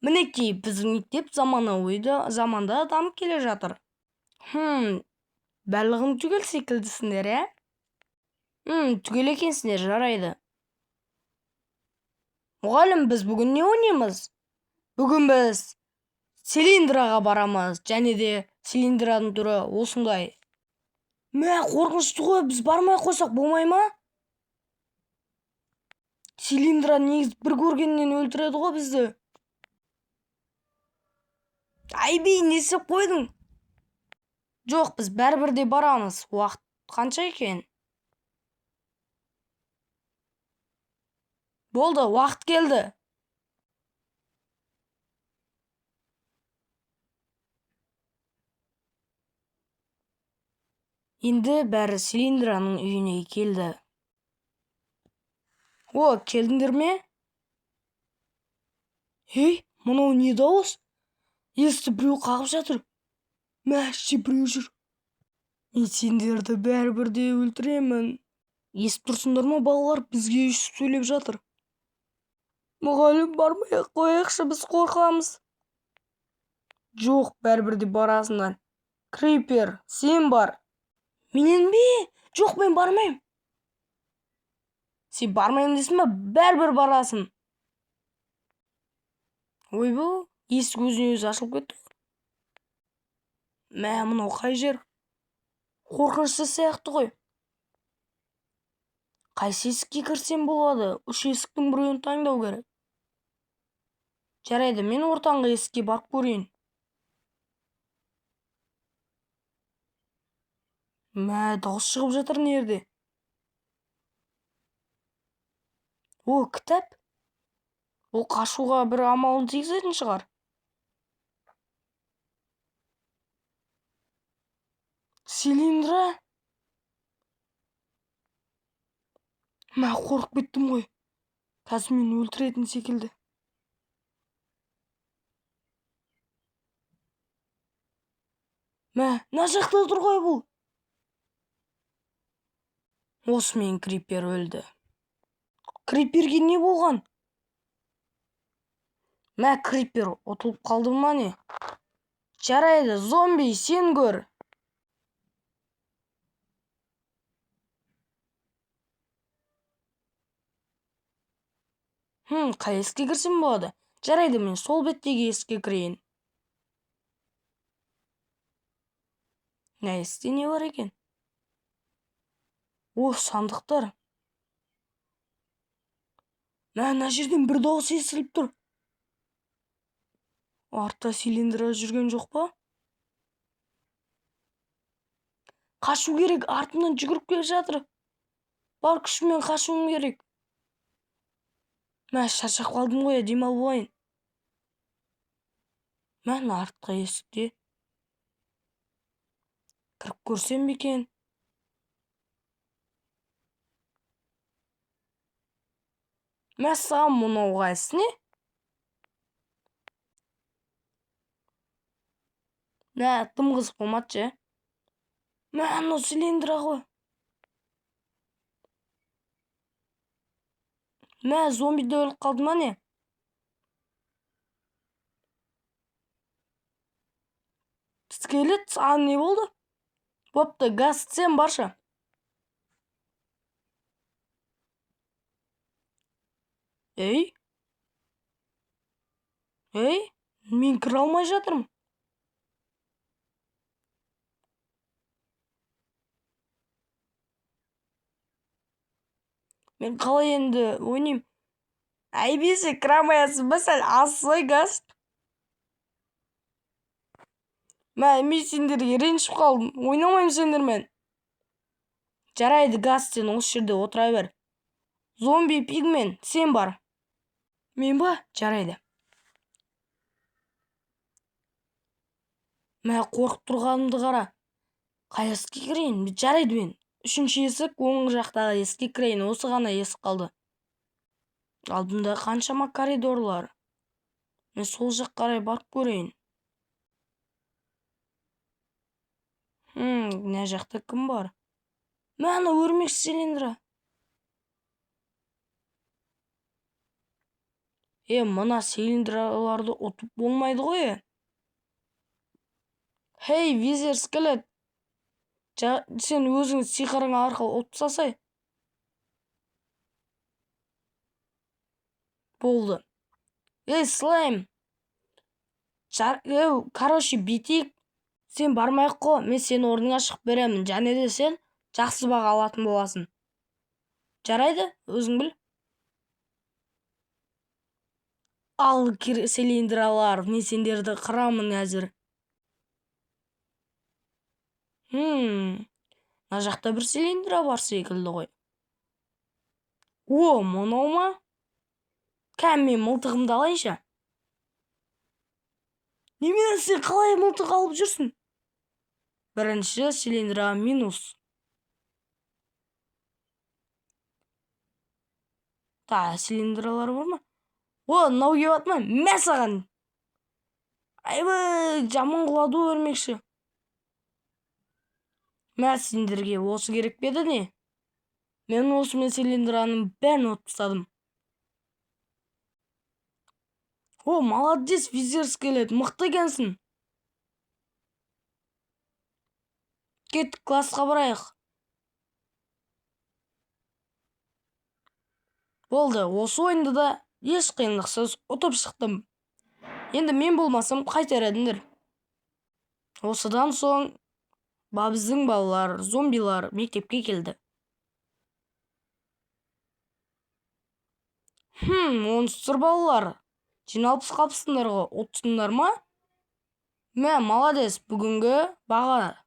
Мінекей, біздің мектеп заманауи заманда дамып келе жатыр. Барлығың түгел секілдісіңдер, ә? Түгел екенсіңдер, жарайды. Мұғалім, біз бүгін не ойнаймыз? Бүгін біз Цилиндраға барамыз, және де Цилиндраның түрі осындай. Мә, қорқынышты ғой, біз бармай қойсақ болмай ма? Цилиндра негізі бір көргеннен өлтіреді ғой бізді. Айби, не істеп қойдың? Жоқ, біз бәрібір де барамыз. Уақыт қанша екен? Болды, уақыт келді. Енді бәрі Цилиндраның үйіне келді. О, келдіңдер ме? Ей, мынау не дауыс? Есікті біреу қағып жатыр. Мә, іште біреу жүр. Мен сендерді бәрібір де өлтіремін. Естіп тұрсыңдар ма, балалар? Бізге өйстіп сөйлеп жатыр. Мұғалім, бармай ақ қояйықшы, біз қорқамыз. Жоқ, бәрібір де барасыңдар. Крипер, сен бар. Менен бе? Жоқ, мен бармаймын. Сен бармаймын дейсің ба? Бәрібір барасың. Ойбу, есік өзіне өзі ашылып кетті. Мә, мынау қай жер? Қорқынышты сияқты ғой. Қайсы есікке кірсем болады? Үш есіктің біреуін таңдау керек. Жарайды, мен ортаңғы есікке барып көрейін. Мә, дауыс шығып жатыр не жерде? О, кітап. Ол қашуға бір амалын тигізетін шығар. Цилиндра? Мә, қорқып кеттім ғой. Қазір мені өлтіретін секілді. Мә, мына жақта тұр ғой бұл. Осымен Крипер өлді. Криперге не болған? Мә, Крипер ұтылып қалды ма не? Жарайды, зомби, сен көр. Қай есікке кірсем болады? Жарайды, мен сол беттегі есікке кірейін. Мына есікте не бар екен? О, сандықтар. Мә, мына жерден бір дауыс естіліп тұр. Артта Цилиндра жүрген жоқ па? Қашу керек, артымнан жүгіріп келе жатыр. Бар күшіммен қашуым керек. Мә, шаршап қалдым ғой, демалып алайын. Мә, мына артқы есікте. Кіріп көрсем бе екен? Мәссаған, мынау қайсысы не? Мә, тым қызық болмады ше. Мә, анау Цилиндра ғой. Мә, зомби де өліп қалды ма не? Скелет, саған не болды? Бопты, газ, сен баршы. Ей? Ей, мен кіре алмай жатырмын. Мен қалай енді ойнаймын? Әйбесе, кіре алмайсың ба, сәл ассай газ. Мә, мен сендерге ренжіп қалдым. Ойнамаймын сендермен. Жарайды, газ, сен осы жерде отыра бер. Зомби пигмен, сен бар. Мен ба? Жарайды. Мә, қорқып тұрғанымды қара. Қай есікке кірейін? Жарайды мен. Үшінші есік, оң жақтағы есікке кірейін. Осы ғана есік қалды. Алдымда қаншама коридорлар. Мен сол жаққа қарай барып көрейін. Мына жақта кім бар? Мә, ана өрмекші Цилиндра. Мына цилиндраларды ұтып болмайды ғой. Хей, визер скелет. Сен өзің сиқырың арқылы ұтып тастасай. Болды. Ей, слайм. Короче, бүйтейік. Сен бармай ақ қой, мен сенің орныңа шығып беремін. Және де сен жақсы баға алатын боласың. Жарайды, өзің біл. Ал, цилиндралар, мен сендерді қырамын әзір. Мына жақта бір цилиндра бар секілді ғой. О, мынау ма? Кәм, мен мылтығымды алайыншы. Немене, сен қалай мылтық алып жүрсің? Бірінші цилиндра минус. Та, цилиндралар бар ма? О, мынау келіп атма? Мә саған. Айбай, жаман құлады өрмекші. Мә, сендерге осы керек пе еді не? Мен осымен цилиндраның бәрін ұтып тастадым. О, молодец, визер скелет, мықты екенсің. Кеттік, классқа барайық. Болды, осы ойынды да еш қиындықсыз ұтып шықтым. Енді мен болмасам қайтар едіңдер. Осыдан соң біздің балалар, зомбилар мектепке келді. Монстр балалар. Жиналып қалыпсыңдар ғой, ұттыңдар ма? Мә, молодец, бүгінгі баға.